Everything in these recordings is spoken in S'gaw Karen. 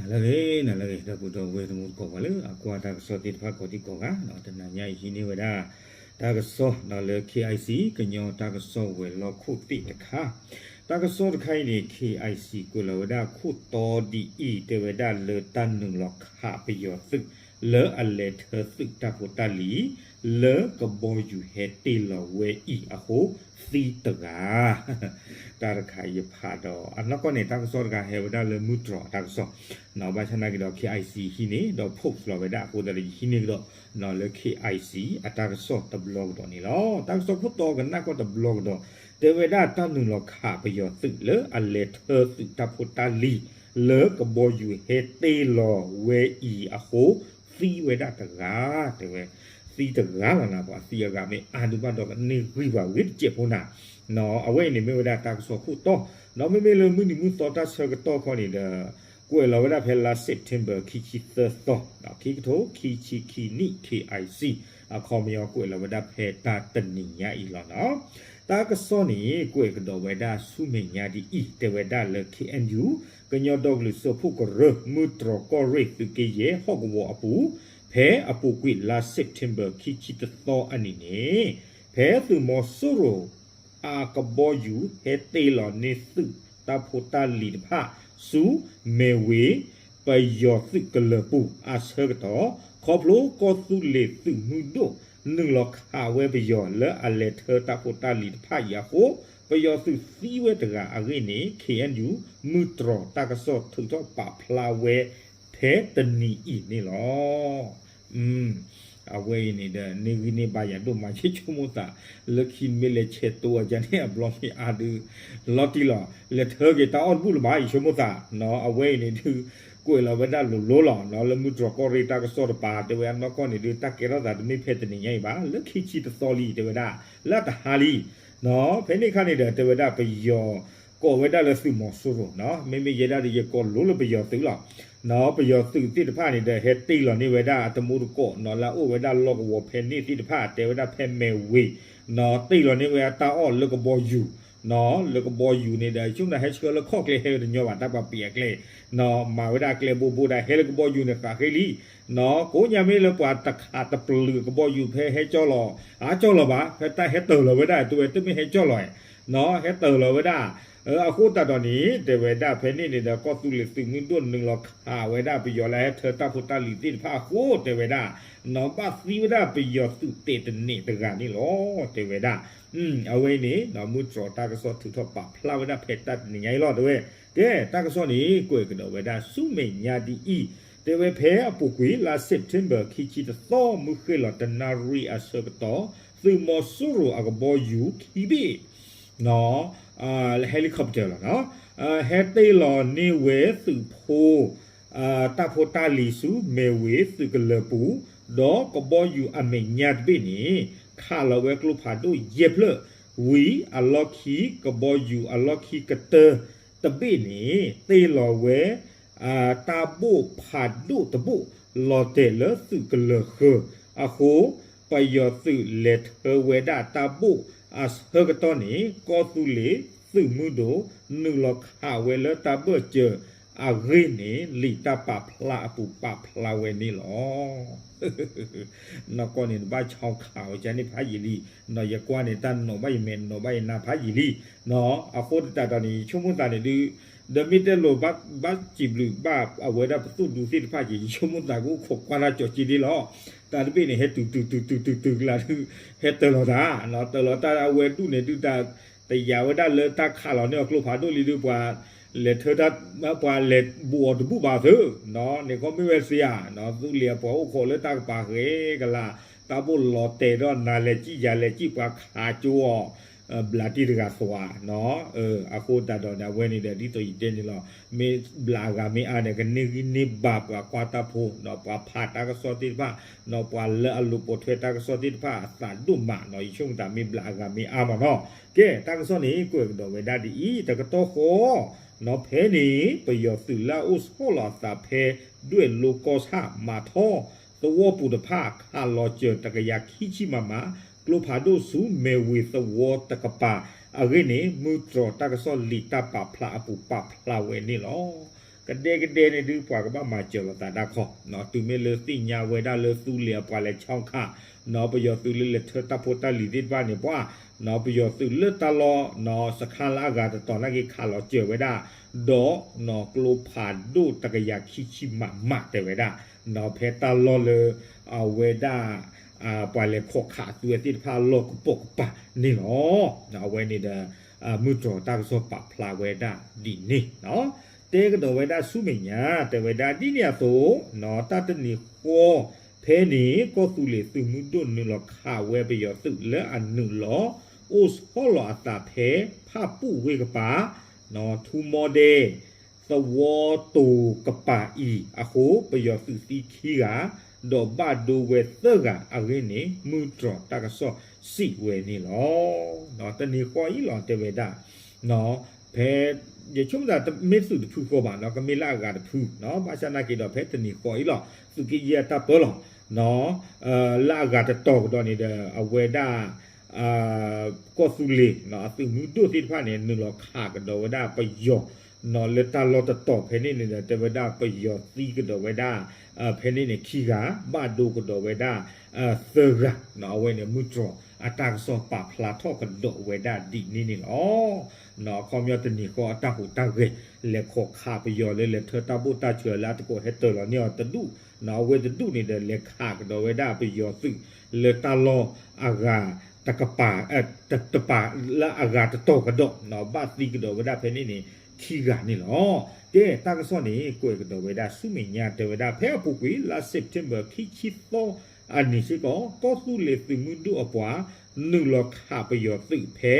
လၢဂ့ၤ နၤလၢဂ့ၤ ဒီပုၢ်ဒီဝဲၢ်တံၤသကိးပှၤလၢအကွၢ်တၢ်ကစီၣ်သ့ၣ်တဖၣ်ကိးဒံကိးဂၤ, တနၤညါအံၤဟံးန့ၢ်ဝဲဒၣ် တၢ်ကစီၣ်လၢ K I C ကညီတၢ်ကစီၣ်ဝဲၤလီၢ်ခိၣ်သ့ၣ်တခါ, တၢ်ကစီၣ်တခါအံၤန့ၣ် K I C ကွဲးလီၤဝဲဒၣ်ခိၣ်တီဒ်အံၤ တဲဝဲဒၣ်လၢတၢ်နုာ်လီၤခးပယီၤသုး လၢအလဲၤထၢသုးတၢ်ဖိတၢ်လံၤ လၢကဘီယူၤဟဲတ့ၢ်လီၤဝဲအံၤအဃိ သံတဂၤ တၢ်တခါယဖးဒီး အနီၢ်ကီၢ်န့ၣ် တၢ်ကစီၣ်တခါဟဲဝဲဒၣ်လၢမုၢ်တြီၤတၢ်ကစီၣ်, ဘၣ်ဆၣ်နာ်က့ဒီး K I C ဟံးန့ၢ်ဒီး post လီၤဝဲဒၣ်အဃိသတးဒီး ယဟံးန့ၢ်ကဒီးလၢ K I C အတၢ်ကစီၣ်တဘျီကဒီးန့ၣ်လီၤ. တၢ်ကစီၣ်ခိၣ်တီကနၣ်ကီၢ်တဘျီကဒီး တဲဝဲဒၣ်တၢ်နုာ်လီၤခးပယီၤသုးလၢအလဲၤထၢသုးတၢ်ဖိတၢ်လံၤ လၢကဘီယူၤဟဲတ့ၢ်လီၤဝဲအံၤအဃိ သံဝဲဒၣ်တဂၤ တဲဝဲ သံတဂၤလီၤနၤ, ပှၤသံအဂၤမ့ၢ်အါဒုးဘၣ်ဒီးကန့ၢ်ဂံၢ်ဘၣ်ဂ့ၤတစဲးဖိနၤ, အဝဲအံၤန့ၣ်မ့ၢ်ဝဲဒၣ်တၢ်ကစီၣ်ခိၣ်တီ, ဒီးမ့မ့ၢ်လၢမုၢ်နံၤမုၢ်သီတၢ်ဆၢကတီၢ်ခီန့ၣ်ဒီး ကွဲးလီၤဝဲဒၣ်ဖဲလါ September ခံဆံသၢသီ, ခံကထိခံဆံခံနံၣ် K I C အခီပညီကွဲးလီၤဝဲဒၣ်ဖဲတၢ်တနံၤညါအံၤလီၤနၤ. တၢ်ကစီၣ်န့ၣ် ကွဲးကဒီးဝဲဒၣ်ဆူမဲာ်ညါဒ်အံၤ တဲဝဲဒၣ်လၢ K N U ကညီဒီကလုာ်စၢဖှိၣ်ကရၢ မုၢ်တြီၤကီၢ်ရ့ၣ်သုးက့ယဲၢ်ဟီၣ်ကဝီၤအပူၤ ဖဲအပူၤကွံာ်လါ September ခံဆံတသီအနံၤန့ၣ် ဖဲသုးမီၤစိရိၤ အကဘီယူၤဟဲတ့ၢ်လီၤန့ၢ်သုးတၢ်ဖိတၢ်လံၤတဖၣ် ဆူမဲာ်ဝ့ၤ ပယီၤသုးကလၢၤပူၤအဆၢကတီၢ် ခီဖျိကီၢ်သူလ့ၤသုးမုၢ်ဒိၣ် နုာ်လီၤခးဝဲပယီၤလၢအလဲၤထၢတၢ်ဖိတၢ်လံၤတဖၣ်အံၤအဃိ ပယီၤသုးသံဝဲတဂၤအဂ့ၢ်န့ၣ် K N U မုၢ်တြီၤတၢ်ကစီၣ်ထုးထီၣ်ပာ်ဖျါဝဲ ဖဲတနံၤအံၤန့ၣ်လီၤ. အဝဲအံၤန့ၣ်ဒီး န့ၢ်ဂံၢ်န့ၢ်ဘါယၤဒိၣ်မး ယဆိကမိၣ်သး လၢခံမ့ၢ်လဲၤဆဲးတိအကန့ၣ် အဘျီမ့ၢ်အါဒုး လီၤတံၢ်လီၤ လဲၤထၢက့ၤတၢ်အီၣ်တဘူၣ်လၢၤဘၣ် ယဆိကမိၣ်သး, အဝဲအံၤန့ၣ်ဒုး ကွဲးလီၤဝဲဒၣ်လိၤလိၤလီၤ လၢမုၢ်တြီၤကီၢ်ရ့ၣ်တၢ်ကစီၣ်တပၤ တဲဝဲအနီၢ်ကီၢ်န့ၣ်ဒုး တၢ်ကဲထီၣ်သးတမ့ၢ်ဖဲတနံၤညါအံၤဘၣ် လၢခံဆံတသီလံ တဲဝဲဒၣ် လၢအတဟါလံ ဖဲန့ၣ်အခါန့ၣ်ဒီး တဲဝဲဒၣ်ပယီၤ ကိးဝဲဒၣ်လၢသုးမီၤစိရိၤနီၤ မ့မ့ၢ်ယဲဒၣ်ဒီး ယကိးလိၤလၢပယီၤသုးလီၤ. ပယီၤသုးသ့ၣ်တဖၣ်န့ၣ်ဒီး ဟဲတ့ၢ်လီၤန့ၢ်ဝဲဒၣ်အတမူတကိးနီၤ လၢအအိၣ်ဝဲဒၣ်လီၢ်ကဝီၤဖဲန့ၣ်သ့ၣ်တဖၣ် တဲဝဲဒၣ်ဖဲမဲာ်ဝ့ၤနီၤ တ့ၢ်လီၤန့ၢ်ဝဲအတၢ်အီၣ်လၢကဘီယူၤနီၤ လၢကဘီယူၤန့ၣ်ဒီး ဆိကမိၣ်ဟဲဆှၢလၢခီၣ်ကျဲဟဲတညီဘၣ် တၢ်ပှၤပံးအကျဲနီၤ မၤဝဲဒၣ်ကျဲဘိဘိဒၣ် ဟဲလၢကဘီယူၤန့ၣ် ဃးဃ့လံ နီၤ ကိးညါမ့ၢ်လၢပှၤတခးတပျုာ်ကဘီယူၤဖဲဟဲကၠီၣ်လီၤ အါကၠီၣ်လီၤဘၣ် ဖဲတၢ်ဟဲတၢၢ်လီၤဝဲဒၣ် တဲဝဲတမ့ၢ်ဟဲကၠီၣ်လီၤနီၤ ဟဲတၢၢ်လီၤဝဲဒၣ် အဃိသတးဒီးန့ၣ် တဲဝဲဒၣ်ဖဲန့ၣ်န့ၣ်ဒီး ကီၢ်သူလ့ၤသုးမုၢ်ဒိၣ်နုာ်လီၤခးဝဲဒၣ်ပယီၤလၢဟဲထၢတၢ်ဖိတၢ်လံၤသ့ၣ်တဖၣ်အဃိ တဲဝဲဒၣ် နီၤဘၣ်သံဝဲဒၣ်ပယီၤသုးတဲာ်တန့ၢ်တဂၤန့ၣ်လီၤ တဲဝဲဒၣ် အဝဲအံၤန့ၣ် မုၢ်တြီၤတၢ်ကစီၣ်ထုးထီၣ်ပာ်ဖျါဝဲဒၣ်ဖဲတၢ်တနံၤညါအံၤလီၤ တဲဝဲ ကဲ တၢ်ကစီၣ်န့ၣ် ကွဲးကဒီးဝဲဒၣ်ဆူမဲာ်ညါဒ်အံၤ တဲဝဲဖဲအပူၤကွံာ်လါ September ခံဆံတသီ မုၢ်ဃ့ၢ်လီၤတနၣ်ရံၣ်အဆၢကတီၢ် သုးမီၤစိရိၤအကဘီယူၤခံဘ့ၣ်နီၤ helicopter လီၤနီၤ ဟဲတ့ၢ်လီၤန့ၢ်ဝဲသုးဖိ တၢ်ဖိတၢ်လံၤဆူမဲာ်ဝ့ၤသုးကလၢၤပူၤ ဒီးကဘီယူၤအမဲာ်ညါတဘ့ၣ်န့ၣ် ခးလီၤဝဲကျိဖးဒိၣ်ယဲၢ်ဖျၢၣ် ဝံၤအလီၢ်ခံကဘီယူၤအလီၢ်ခံကတၢၢ်တဘ့ၣ်န့ၣ် တ့ၢ်လီၤဝဲ တၢ်ဘိၣ်ဖးဒိၣ်တဘိၣ် လီၤတဲာ်လၢသုးကလၢၤဃၢၤအဃိ ပယီၤသုးလဲၤထၢဝဲဒၣ်တၢ်ဘိၣ်အဆၢကတီၢ်န့ၣ် ကီၢ်သူလ့ၤသုးမုၢ်ဒိၣ် နုာ်လီၤခးဝဲလၢတၢ်ဘၢၣ်စၢၤအဂ့ၢ်န့ၣ် လံာ်တၢ်ပာ်ဖျါအပူၤပာ်ဖျါဝဲန့ၣ်လီၤ. နီၢ်ကီၢ်န့ၣ် တဘၣ်ဆီခးဝဲကန့ၣ်ဖးယံာ်လံ, နီၢ်ယကွၢ်န့ၣ် တၢ်နီၣ်ဘၣ်ယမဲာ်နီၣ်ဘၣ်ယနါဖးယံာ်လံ, နီၢ် အဃိသတးဒီးန့ၣ် ယဆိကမိၣ်သးန့ၣ်ဒုး ဒီးမ့ၢ်တဲလိၤ ဘၣ်စံးဘျုးဘၣ်အဝဲဒၣ်ပသုးဒူသ့ၣ်တဖၣ်က့ၤ ယဆိကမိၣ်သးကအိၣ်ခိးကွၢ်တၢ်ကၠီၤက့ဒ်လီၤ, တၢ်တဘ့ၣ်န့ၣ် ဟဲတုၤတုၤတုၤတုၤတုၤတုၤကလၢ်ဒုး ဟဲတၢၢ်လီၤတၢ်, နီၢ် တၢၢ်လီၤတၢ်အဝဲဒူၣ်န့ၣ်ဒုးတၢ် တယာ်ဝဲဒၣ်လၢတၢ်ခးလီၤန့ၢ်အီၤကျိဖးဒိၣ်လံဒုး ပှၤလဲၤထၢတၢ် ပှၤလဲၤဘူးအီၤတဘူးဘၣ်သု, နီၢ် န့ၣ်ခီမ့ၢ်ဝဲသ့ဧါ, နီၢ် သူလ့ၤအပှၤအိၣ်ခိးလၢတၢ်ကပၤဃဲကလၤ, တၢ်ဘိၣ်လီၤတဲာ်ဒီးနၤလဲၤကံၣ်ယၤလဲၤကံၣ်ပှၤခးကၠိအီၤ ဘျးတံၢ်တဂၤသွါ, နီၢ် အဃိသတးဒီးန့ၣ် အဝဲန့ၣ်ဒီး ဒ်သိးယတဲန့ၣ်လီၤ, မ့ၢ်ဘျးအဂၤမ့ၢ်အါန့ၣ် ကန့ၢ်ဂံၢ်န့ၢ်ဘါပှၤကွၢ်တၢ်ဖိ, နီၢ် ပှၤဖးတၢ်ကစီၣ်သ့ၣ်တဖၣ်, နီၢ် ပှၤလၢအလိၤပိာ်ထွဲတၢ်ကစီၣ်သ့ၣ်တဖၣ်အသးဒိၣ်မး, နီၢ် ယဆိကမိၣ်သးမ့ၢ်ဘျးအဂၤမ့ၢ်အါမးနီၢ်, ကဲ တၢ်ကစီၣ်န့ၣ် ကွဲးကဒီးဝဲဒၣ်ဒ်အံၤ တကတီၢ်ဃီ နီၢ် ဖဲန့ၣ် ပယီၤသုးလၢအအိၣ်ဆီလီၤအသးဖဲ ဒွဲၣ်လိကီၢ်ဆၣ် မၤထီၣ် သဝီပူၤတဖၣ် ခးလီၤစၢၤတကယၤခံဆံ မမ, ကျိဖးဒိၣ်ဆူမဲာ်ဝ့ၤသဝီတကပၤအဂ့ၢ်န့ၣ် မုၢ်တြီၤတၢ်ကစီၣ်လံာ်တၢ်ပာ်ဖျါအပူၤပာ်ဖျါဝဲန့ၣ်လီၤ. ကဒဲကဒဲန့ၣ်ဒုး ပှၤကဘၣ်မၤစၢၤလိာ်သးတၢ်ခီ, တုၤမ့ၢ်လၢသ့ၣ်ညါဝဲဒၣ်လၢသူလ့ၤအပှၤလဲၤဆီခး ပယီၤသုးလၢလဲၤထၢတၢ်ဖိတၢ်လံၤသ့ၣ်တဖၣ်န့ၣ် ပှၤ ပယီၤသုးလၢတၢ်လီၢ် စခါလၢအဂၤတတီၤနာ်က့ခးလီၤစၢၤဝဲဒၣ်, ဒီး ကျိဖးဒိၣ်တကယၤခံဆံမးမးတဲဝဲဒၣ်, ဖဲတၢ်လီၢ်လၢ အဝဲဒၣ် ပှၤလဲၤခိးခးအသုဝဲသ့ၣ်တဖၣ်အလီၢ်ကပိာ်ကပၤန့ၣ်လီၤ. အဝဲန့ၣ်ဒီး မုၢ်တြီၤတၢ်ကစီၣ်ပာ်ဖျါဝဲဒၣ်ဒ်န့ၣ် တဲကဒီးဝဲဒၣ်ဆူမဲာ်ညါ တဲဝဲဒၣ်ဒ်န့ၣ်အသိး တၢ်တနံၤဃီဖဲန့ၣ် ကီၢ်သူလ့ၤသုးမုၢ်ဒိၣ်နုာ်လီၤခးဝဲပယီၤသုးလၢအနုာ်လီၤ အိၣ်ဆီလီၤအသးဖဲ ဖၣ်ပူၣ်ဝ့ၢ်ကပၤ ထူမီဒဲ သဝီတိၤကပၤအံၤအဃိ ပယီၤသုးသံခံဂၤ ဒီးဘၣ်ဒိဝဲသၢဂၤအဂ့ၢ်န့ၣ် မုၢ်တြီၤတၢ်ကစီၣ်စံးဝဲန့ၣ်လီၤ. တနံၤဃီအံၤလီၤတဲဝဲဒၣ် ဖဲ ယဆိကမိၣ်သးတမ့ၢ်သုးတဖုဃီဘၣ် ကမ့ၢ်လၢအဂၤတဖု ဘၣ်ဆၣ်နာ်က့ဒီးဖဲတနံၤဃီအံၤလီၤ သုးက့ယဲၢ်တၢ်ပၢလီၤ လၢအဂၤတတီၤကဒီးန့ၣ်ဒီး အဝဲဒၣ် ကီၢ်သူလ့ၤ အသုးမုၢ်ဒိၣ်သ့ၣ်တဖၣ်န့ၣ် နုာ်လီၤခးကဒီးဝဲဒၣ်ပယီၤ လၢတၢ်လီၢ်တတီၤဖဲန့ၣ်န့ၣ်ဒီး တဲဝဲဒၣ်ပယီၤသံကဒီးဝဲဒၣ် ဖဲန့ၣ်န့ၣ်ခံဂၤ ဘၣ်ဒိကဒီးဝဲဒၣ် သၢဂၤ အဝဲန့ၣ်မုၢ်တြီၤအတၢ်ကစီၣ်ပာ်ဖျါထီၣ်ကဒီးဝဲဒၣ်ဒ်န့ၣ်န့ၣ်လီၤ. အခီပညီတနံၤဃီအတၢ်ဟူးတၢ်ဂဲၤ လဲၤခိးခးပယီၤလၢလဲၤထၢတၢ်ဘိၣ်တၢ်ဆၢလၢအတကိးဟဲတၢၤလီၤန့ၢ်အီၤတဒူၣ် အဝဲတဒူၣ်န့ၣ်ဒီး လဲၤခးကဒီးဝဲဒၣ်ပယီၤသုးလၢတၢ်လီၢ်အဂၤတကပၤ တပၤ လၢအဂၤတတီၤကဒီး ဘၣ်သံကဒီးဝဲဒၣ်ဖဲန့ၣ်န့ၣ် ခံဂၤန့ၣ်လီၤ. ကဲ တၢ်ကစီၣ်န့ၣ် ကွဲးကဒီးဝဲဒၣ်ဆူမဲာ်ညါတဲဝဲဒၣ် ဖဲအပူၤကွံာ်လါ September ခံဆံသီအနံၤစ့ၢ်ကီး ကီၢ်သူလ့ၤသုးမုၢ်ဒိၣ်အပှၤ နုာ်လီၤခးပယီၤသုးဖဲ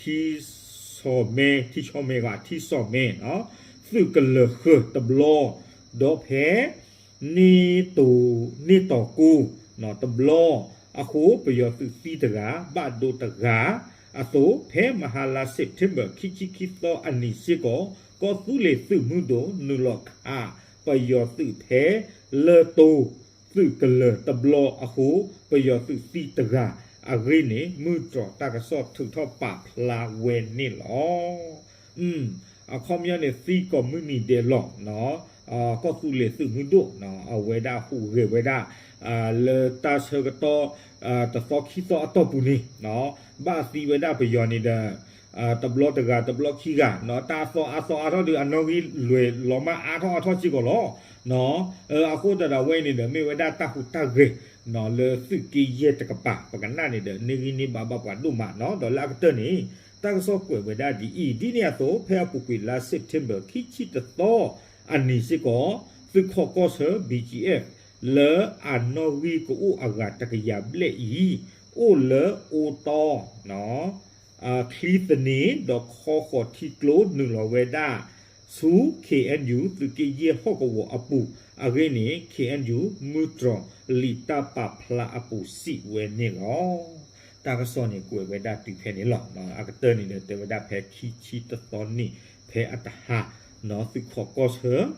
ထံဆီၣ်မဲ ထံဆီၣ်မဲ ထံဆီၣ်မဲ သုးကလၢၤဃၢၤတဘျီ ဒီးဖဲ န့ၢ်တိၤ န့ၢ်တီၤကိ တဘျီ အဃိ ပယီၤသုးသံတဂၤ ဘၣ်ဒိတဂၤအသိး ဖဲမဟါလါ September ခံဆံခံသီအနံၤစ့ၢ်ကီး ကီၢ်သူလ့ၤသုးမုၢ်ဒိၣ် နုာ်လီၤခးပယီၤသုးဖဲ လၢတိၤ သုးကလၢၤတဘျီအဃိ ပယီၤသုးသံတဂၤအဂ့ၢ်န့ၣ် မုၢ်တြီၤတၢ်ကစီၣ်ထုးထီၣ်ပာ်ဖျါဝဲန့ၣ်လီၤ. အခီပညီန့ၣ် သံကိးမုၢ်နံၤဒဲးလီၤ ကီၢ်သူလ့ၤသုးမုၢ်ဒိၣ် အဝဲဒၣ်ဟူးဂဲၤဝဲဒၣ် လၢတၢ်ဆၢကတီၢ် တသီခံသီအတီၢ်ပူၤန့ၣ် ဘၣ်သံဝဲဒၣ်ပယီၤန့ၣ်ဒီး တဘျီတဂၤ တဘျီခံဂၤ တၢ်အသီအါသီအါထီၣ်ဒီး အနီၣ်ဂံၢ်လွဲၤလီၤမးအါထီၣ်အါထီၣ်စ့ၢ်ကီးလီၤ. အဃိသတးဒီးအဝဲအံၤန့ၣ်ဒီး မ့ၢ်ဝဲဒၣ်တၢ်ဟူးတၢ်ဂဲၤ လၢသုးက့ယဲၢ်တကပၤ ပကနၣ်န့ၣ်ဒီး န့ၢ်ဂံၢ်န့ၢ်ဘါဘၣ်ပှၤဒိၣ်မးနီၤ ဒီးလၢအကတၢၢ်န့ၣ် တၢ်ကစီၣ်ကွဲးဝဲဒၣ်ဒ်အံၤ ဒ်န့ၣ်အသိး ဖဲအပူၤကွံာ်လါ September ခံဆံတသီအနံၤစ့ၢ်ကီး သုးခိးကီၢ်ဆၢ ဘီကၠံအ့ၣ် လၢအနီၣ်ဂံၢ်ကအိၣ်အဂၤတကယၤဘျဲၣ်အံၤ အိၣ်လၢအိတီ ချံသန့ၤ ဒီးခီဃီၤထံကျိနုာ်လီၤဝဲဒၣ် ဆူ ခ့ၣ်အဲၣ်ယူၣ် သုးက့ယဲၢ်ဟီၣ်ကဝီၤအပူၤအဂ့ၢ်န့ၣ် ခ့ၣ်အဲၣ်ယူၣ် မုၢ်တြီၤလံာ်တၢ်ပာ်ဖျါအပူၤစံးဝဲန့ၣ်လီၤ. တၢ်ကစီၣ်န့ၣ်ကွဲးဝဲဒၣ်တုၤဖဲန့ၣ်လီၤ. အကတၢၢ်န့ၣ်ဒီးတဲဝဲဒၣ်ဖဲခံဆံတသီနံၤ ဖဲအတဟါ သုးခိးကီၢ်ဆၢ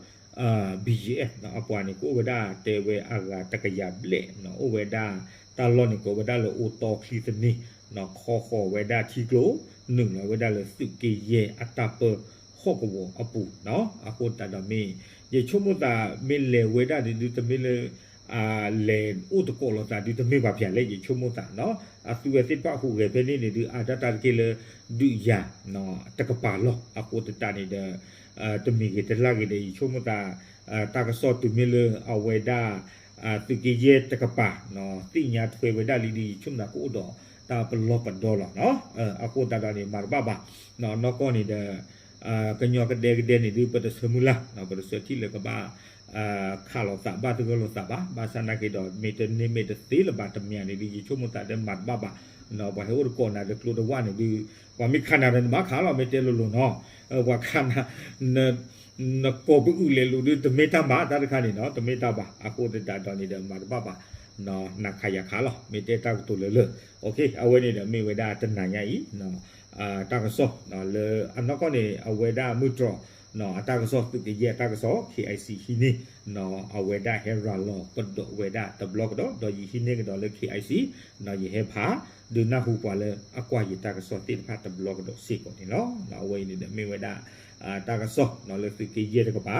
ဘီကၠံအ့ၣ် အပှၤန့ၣ် ကအိၣ်ဝဲဒၣ်တဲဝဲအဂၤတကယၤဘျဲၣ် အိၣ်ဝဲဒၣ် တၢ်လီၢ်န့ၣ်ကိးဝဲဒၣ်လၢအိတီချံသန့ၤ ခီဃီၤဝဲဒၣ်ထံကျိ နုာ်လီၤဝဲဒၣ်လၢသုးက့ယဲၢ်အတၢ်ပၢဟီၣ်ကဝီၤအပူၤ အဃိသတးဒီးမ့ၢ် ယဆိကမိၣ်သးမ့ၢ်လဲၤဝဲဒၣ်န့ၣ်ဒုး တမ့ၢ်လၢ လဲၤအိၣ်တကိးလိာ်သးဒုး တမ့ၢ်ဘၣ်ဖၣ်လဲၣ် ယဆိကမိၣ်သးနီၤ အသုဝဲသ့ၣ်တဖၣ်ဟူးဂဲၤဖဲန့ၣ်န့ၣ်ဒုး အတၢ်တၢ်တက့ၢ်လၢ ဒုးယၤ တကပၤလီၤ. အဃိသတးန့ၣ်ဒီး တမံၤဂ့ၤတလၢ်ဂ့ၤဒီး ယဆိကမိၣ်သး တၢ်ကစီၣ်တုၤမ့ၢ်လၢအဝဲဒၣ် သုးက့ယဲၢ်တကပၤ သ့ၣ်ညါထွဲဝဲဒၣ်လံဒီး ယဆိကမိၣ်သးကအိၣ်ဒီးတၢ်ပလီၢ်ပဒီလီၤနီၤ. အဃိသတးဒီးန့ၣ် မၤတဘၣ်ဘၣ် နီၢ်ကီၢ်န့ၣ်ဒီး ကညီကဒဲကဒဲန့ၣ်ဒုး ပတဆၢမုၢ်လၢ် ပတဆၢထံၣ်လၢကဘၣ် ခးလိာ်သးဘၣ်သဂၢၢ်လိာ်သးဘၣ် ဘၣ်ဆၣ်နာ်က့ဒီး မ့ၢ်တန့ၢ်မ့ၢ်တသ့လၢၤဘၣ်တမံၤန့ၣ်ဒုး ယဆိကမိၣ်သးဒီးမၤတဘၣ်ဘၣ် ပှၤဟဲအိၣ်တကိးနၤဒီးကျိတဝၣ်န့ၣ်ဒုး ပှၤမ့ၢ်ခးနၤဒီးနဘၣ်ခးလီၤ မ့ၢ်တဲလိၤလိၤနီၤ ပှၤခးနၤ နကိးပအုၣ်လဲၤလိာ်ဒုး တမ့ၢ်တၢ်ဘၣ် တၢ်တခါန့ၣ်နီၤ တမ့ၢ်တၢ်ဘၣ် အဃိသတးဒီးန့ၣ်ဒီး မၤတဘၣ်ဘၣ် နၤခးယၤခးလီၤ မ့ၢ်တဲတၢ်ကတိၤလၢလၢ အဝဲန့ၣ်ဒီးမ့ၢ်ဝဲဒၣ်တနၤညါအံၤ တၢ်ကစီၣ်လၢအနီၢ်ကီၢ်န့ၣ် အဝဲဒၣ်မုၢ်တြီၤ အတၢ်ကစီၣ်သုးက့ယဲၢ်အတၢ်ကစီၣ် ခ့ၣ်အဲၣ်စံၣ် ဟံးန့ၢ် အဝဲဒၣ်ဟဲရၤလီၤပဒိးဝဲဒၣ်တဘျီကဒီး ဒီးယဟံးန့ၢ်ကဒီးလၢ ခ့ၣ်အဲၣ်စံၣ် ယဟဲဖး ဒုးနၢ်ဟူပှၤလၢအကွၢ်ယတၢ်ကစီၣ်သ့ၣ်တဖၣ်တဘျီကဒီးစ့ၢ်ကီးန့ၣ်လီၤ. အဝဲအံၤန့ၣ်ဒီးမ့ၢ်ဝဲဒၣ် တၢ်ကစီၣ်လၢသုးက့ယဲၢ်တကပၤ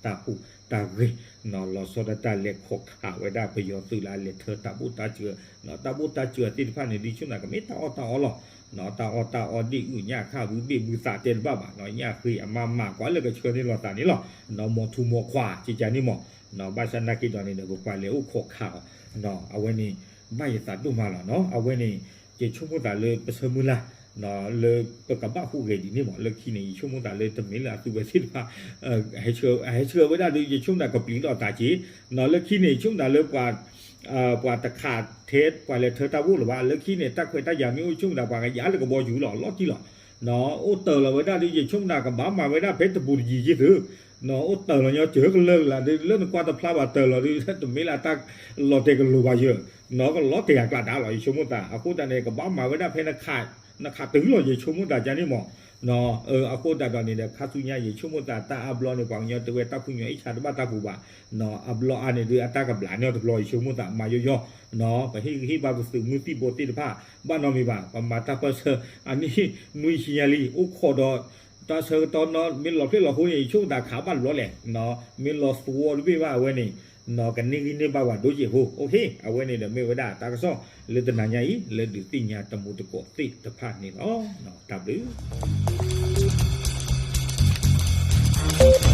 တၢ်ဟူးတၢ်ဂဲၤ လီၤဆီဒၣ်တၢ်လဲၤခိးခးဝဲဒၣ်ပယီၤသုးလၢအလဲၤထၢတၢ်ဘိၣ်တၢ်စၢၤ, တၢ်ဘိၣ်တၢ်စၢၤသ့ၣ်တဖၣ်န့ၣ် ဒ်ဆိကမိၣ်သးကမ့ၢ်တၢ်အီၣ်တၢ်အီလီၤ. တၢ်အီၣ်တၢ်အီဒ်အုၣ်ညၣ်ခၣ်ဘုဘ့ၣ်ဘုသးတဲတဘၣ်ဘၣ်, ညၣ်ဃ့အမါမၤကွၢ်လၢကဆှၢန့ၢ်လိာ်သးန့ၣ်လီၤ. မ်ထူးမ်ခွါကကန့ၣ်မး, ဘၣ်ဆၣ်နာ်က့ဒီးန့ၣ်ဒီး ပပှၤလဲၤအိၣ်ခိးခးအီၤ, အဝဲန့ၣ် ဘၣ်ယသးဒိၣ်မးလီၤ. အဝဲန့ၣ် ယဆိကမိၣ်သးလၢပဆၢမုၢ်လၢ် လၢပကဘၣ်ဟူးဂဲၤဒ်န့ၣ်မး, လၢခံန့ၣ် ယဆိကမိၣ်သးလၢတမ့ၢ်လၢအသုဝဲသ့ၣ်တဖၣ် ဟဲဆှၢဝဲဒၣ်ဒီး ယဆိကမိၣ်သးကပျံၤထီၣ်သးက့ၤ, လၢခံန့ၣ် ယဆိကမိၣ်သးလၢ ပှၤတခးထဲပှၤလဲၤထၢတၢ်ဘိၣ်လၢၤဘၣ်, လၢခံန့ၣ် တၢ်ခွဲးတၢ်ယာ်မ့ၢ်အိၣ် ယဆိကမိၣ်သးပှၤကယၤလၢကဘီယူၤလီၤ လီၤတံၢ်လီၤ. အိၣ်တၢၤလီၤဝဲဒၣ်ဒီး ယဆိကမိၣ်သးကဘၣ်မၤဝဲဒၣ်ဖဲတဘူးတယံၤက့ၤသု, အိၣ်တၢၤလီၤညီစၢၤကလၢာ်ကလးဒီး လၢနကွၢ်တဖျါဘၣ်တၢၤလီၤဒီး တမ့ၢ်လၢတၢ်လီၤတဲာ်ကလိၤဘၣ်ယၢၤ, ကလီၤတဲာ်အကျးဒါလီၤ ယဆိကမိၣ်သး. အဃိသတးန့ၣ် ကဘၣ်မၤဝဲဒၣ်ဖဲ နခးတုၤလီၤ ယဆိကမိၣ်သးကန့ၣ်မး. အဃိသတးဒီးန့ၣ်ဒီး ခါဆူညါ ယဆိကမိၣ်သးတၢ်အါဘျီန့ၣ် ပှၤကညီတဲဝဲတၢ်ဖုညိၣ်အ့ၣ်ဆါတဘၣ်တၢ်ပူၤဘၣ်, အါဘျီအါန့ၣ်ဒီး အတၢ်ကဘျးန့ၢ်အီၤတဘျီ ယဆိကမိၣ်သးမၤယီယီ, ပဟ့ၣ်ဂံၢ်ဟ့ၣ်ဘါပသုးမုၢ်သံၣ်ဘိသ့ၣ်တဖၣ် ဘၣ်နီတမံၤဘၣ်, ပမၤတၢ်ပၢၢ်ဆၢ အနံၣ်နွံဆံညါလံ အိၣ်ခိးဒီး တၢ်ဆၢကတီၢ်နီၢ် မ့ၢ်လီၤဖျဲၣ်လီၤဃိန့ၣ် ယဆိကမိၣ်သးခးဘၣ်တဘျီလဲၣ်, မ့ၢ်လီၤသဝီတဘ့ၣ်ဘၣ်အဝဲန့ၣ် ကန့ၢ်ဂံၢ်န့ၢ်ဘါဝဲဒိၣ်စ့ၢ်ဖိ, အဝဲန့ၣ်ဒီးမ့ၢ်ဝဲဒၣ်တၢ်ကစီၣ်လၢတနၤညါအံၤ လၢဒုးသ့ၣ်ညါတမူတကိးသ့ၣ်တဖၣ်န့ၣ်လီၤ. တၢ်ဘျုး